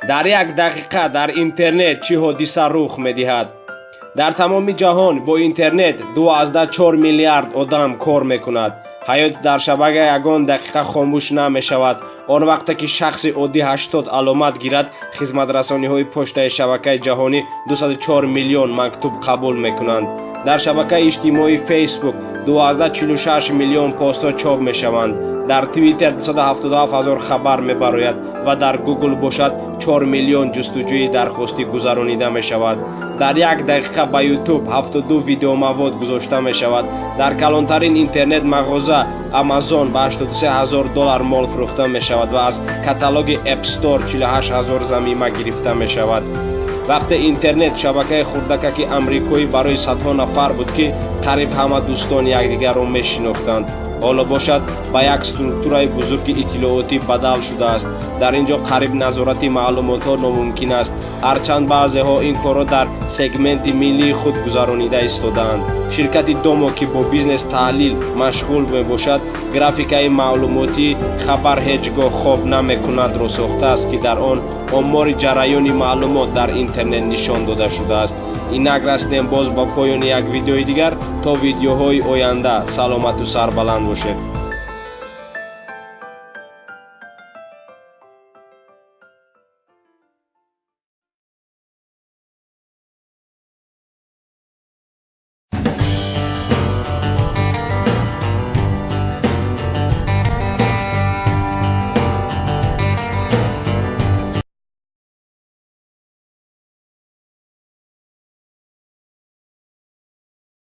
Дар як дақиқа дар интернет чӣ ҳодиса рух медиҳад? Дар тамоми ҷаҳон бо интернет 2,4 миллиард одам кор мекунад. Ҳаёт дар шабака ягон дақиқа хомӯш намешавад. Он вақте ки шахси оддӣ 80 аломат гирад, хизматрасониҳои почтаи шабакаи ҷаҳонӣ 204 миллион мактуб қабул мекунанд. Дар шабакаи иҷтимоии Фейсбук 2,46 миллион постҳо чоп мешаванд, дар Твиттер 277 ҳазор хабар мебарояд ва дар Гугл бошад, 4 миллион ҷустуҷӯи дархостӣ гузаронида мешавад. Дар як дақиқа ба Ютуб 72 видеомавод гузошта мешавад. Дар калонтарин интернет мағоза Амазон ба 83 ҳазор доллар мол фурӯхта мешавад ва аз каталоги App Store 48 ҳазор замима гирифта мешавад. Вақте интернет шабакаи хурдакаки амрикоӣ барои садҳо нафар буд, ки қариб ҳама дӯстони якдигарро мешинохтанд, ҳоло бошад, ба як структураи бузурги иттилоотӣ бадал шудааст. Дар ин ҷо қариб назорати маълумотҳо номумкин аст, ҳарчанд баъзеҳо ин корро дар сегменти миллии худ гузаронида истодаанд. Ширкати Домо, ки бо бизнес таҳлил машғул мебошад, графикаи маълумотӣ «Хабар ҳеҷ гоҳ хоб намекунад»-ро сохтааст, ки дар он омори ҷараёни маълумот дар интернет нишон дода шудааст. Инак, расидем боз ба поёни як видеои дигар. То видеоҳои оянда саломату сарбаланд бошед.